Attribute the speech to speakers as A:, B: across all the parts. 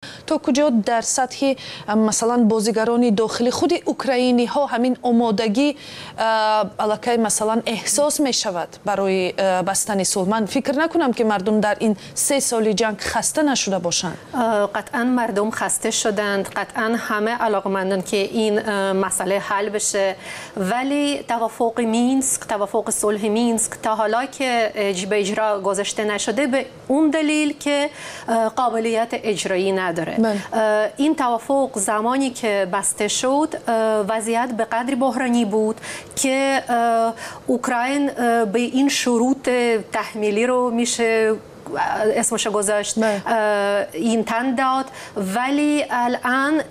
A: То куҷо дар сатҳи, масалан, бозигарони дохили худи украиниҳо ҳамин омодагӣ аллакай, масалан, эҳсос мешавад барои бастани сулҳ? Ман фикр накунам, ки мардум дар ин 3 соли ҷанг хаста нашуда бошанд.
B: قطعا مردم خسته شدند. قطعا همه علاقمندن که این مسئله حل بشه، ولی توافق مینسک، توافق صلح مینسک تا حالا که به اجرا گذاشته نشده، به اون دلیل که قابلیت اجرایی نداره. این توافق زمانی که بسته شد، وضعیت به قدری بحرانی بود که اوکراین به این شروط تحمیلی رو میشه اسمشو گذاشت، این تن داد، ولی الان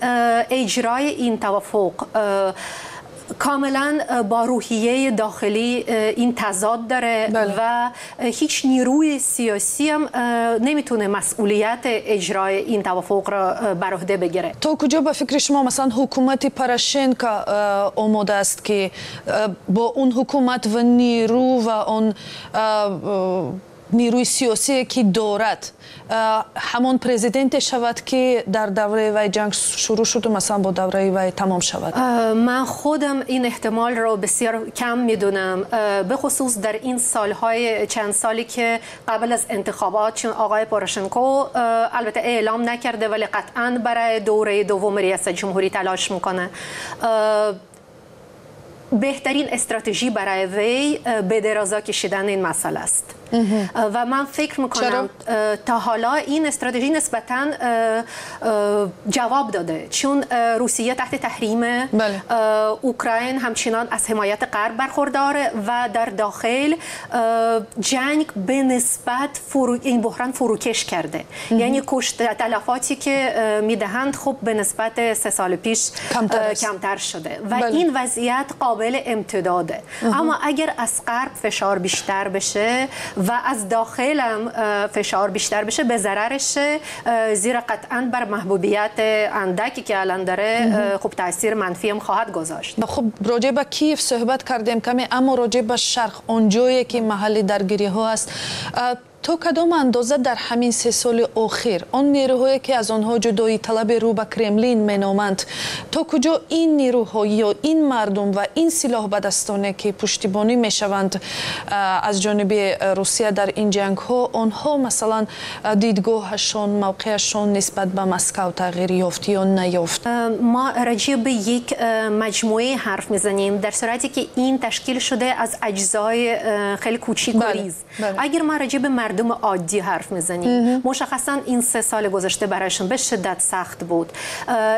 B: اجرای این توافق کاملا با روحیه داخلی این تضاد داره و هیچ نیروی سیاسی هم نمیتونه مسئولیت اجرای این توافق را بر عهده بگیره.
A: تا کجا به فکر شما مثلا حکومت پراشنکا آماده است که با اون حکومت و نیرو و آن نیروی سیاسی که دارد، همان پرزیدنت شود که در دوره وی جنگ شروع شد و مثلا با دوره وی تمام شود؟
B: من خودم این احتمال رو بسیار کم میدونم، به خصوص در این سالهای چند سالی که قبل از انتخابات، چون آقای پوروشنکو البته اعلام نکرده، ولی قطعا برای دوره دوم ریاست جمهوری تلاش میکنه. بهترین استراتژی برای وی به درازا کشیدن این مسئله است و من فکر میکنم تا حالا این استراتژی نسبتا جواب داده، چون روسیه تحت تحریم، اوکراین همچنان از حمایت غرب برخورداره و در داخل جنگ به نسبت این بحران فروکش کرده، یعنی کشت تلفاتی که میدهند خب به نسبت 3 سال پیش کمتر شده و این وضعیت قابل امتداده. اما اگر از غرب فشار بیشتر بشه و از داخل هم فشار بیشتر بشه، به ضررشه، زیرا قطعا بر محبوبیت اندکی که الان داره خب تاثیر منفی هم خواهد گذاشت.
A: خب، راجع به کیف صحبت کردیم کمی، اما راجع به شرق، آنجایی که محل درگیری ها است، то кадом андоза дар ҳамин 3 соли охир он нерӯҳое, ки аз онҳо ҷудои талаби рӯ ба Кремлин меноманд, то куҷо ин нерӯҳо ё ин мардум ва ин силоҳбадастоне, ки пуштибонӣ мешаванд аз ҷониби Русия дар ин ҷангҳо, онҳо, масалан, дидгоҳашон, мавқеашон нисбат ба Москав тағйир ёфт ё наёфт?
B: ما راجع به یک مجموعه حرف میزنیم، در صورتی که این تشکیل شده از اجزای خیلی کوچیک و ریز. اگر ما راجع به مردم عادی حرف میزنیم، مشخصا این 3 سال گذشته برایشون به شدت سخت بود،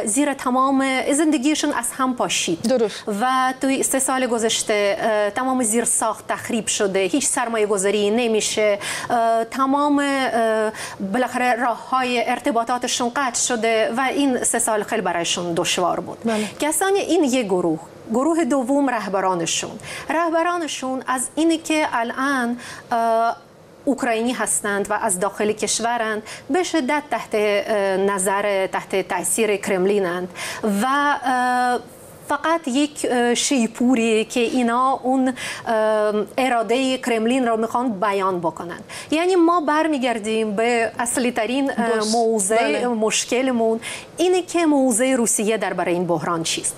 B: زیرا تمام زندگیشون از هم پاشید و توی 3 سال گذشته تمام زیر ساخت تخریب شده، هیچ سرمایه گذاری نمیشه، تمام بالاخره راه های ارتباطاتشون قطع شده و این 3 سال خیلی برایشون دشوار بود. کسانی این یک گروه. گروه دوم رهبرانشون. رهبرانشون از اینه که الان اوکراینی هستند و از داخل کشورند، به شدت تحت نظر، تحت تاثیر کرملینند و فقط یک شیپوری که اینا اون اراده کرملین رو میخوان بیان بکنن. یعنی ما برمیگردیم به اصلی ترین موضع. مشکلمون اینه که موضع روسیه درباره این بحران چیست.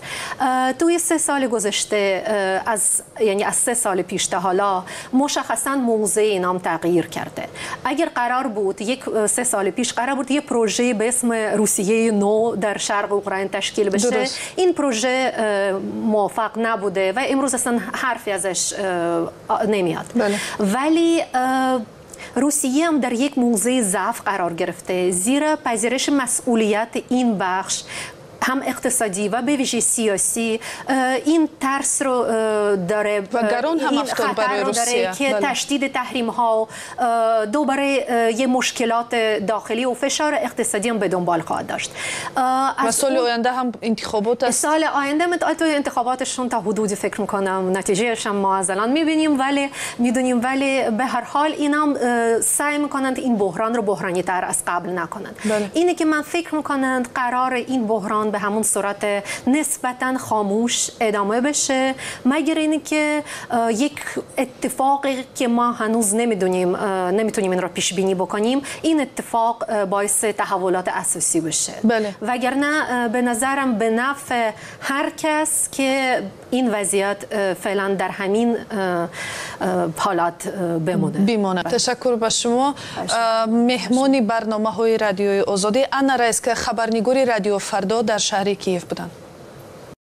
B: توی 3 سال گذشته، از یعنی از 3 سال پیش تا حالا، مشخصا موضع اینام تغییر کرده. اگر قرار بود یک 3 سال پیش قرار بود یه پروژه به اسم روسیه نو در شرق اوکراین تشکیل بشه، این پروژه موفق نبوده و امروز اصلا حرفی ازش نمیاد. ولی روسیه هم در یک موضع ضعف قرار گرفته، زیرا پذیرش مسئولیت این بخش، هم اقتصادی و به ویژه سیاسی، این ترس رو داره
A: و گران هم
B: این
A: افتاد
B: خطر
A: برای
B: رو داره
A: روسیه.
B: که تشدید تحریم ها، دوباره یه مشکلات داخلی و فشار اقتصادی هم به دنبال خواهد داشت.
A: و
B: از
A: سال آینده هم انتخابات است.
B: سال آینده تو انتخاباتشون تا حدودی فکر میکنم نتیجهش هم ما از الان میبینیم، ولی میدونیم، ولی به هر حال اینام سعی میکنند این بحران رو بحرانی تر از قبل نکنند. اینه که من فکر میکنند قرار این بحران همچنان به همون صورت نسبتا خاموش ادامه بشه، مگر اینکه یک اتفاقی که ما هنوز نمیدونیم، نمیتونیم این را پیش بینی بکنیم، این اتفاق باعث تحولات اساسی بشه. وگرنه به نظرم به نفع هر کس که این وضعیت فعلا در همین حالت بمونه.
A: بمانه. تشکر به شما. مهمانی برنامه های رادیوی آزادی، Анна Райская، خبرنگاری رادیو فردا در شهر کیف بودند.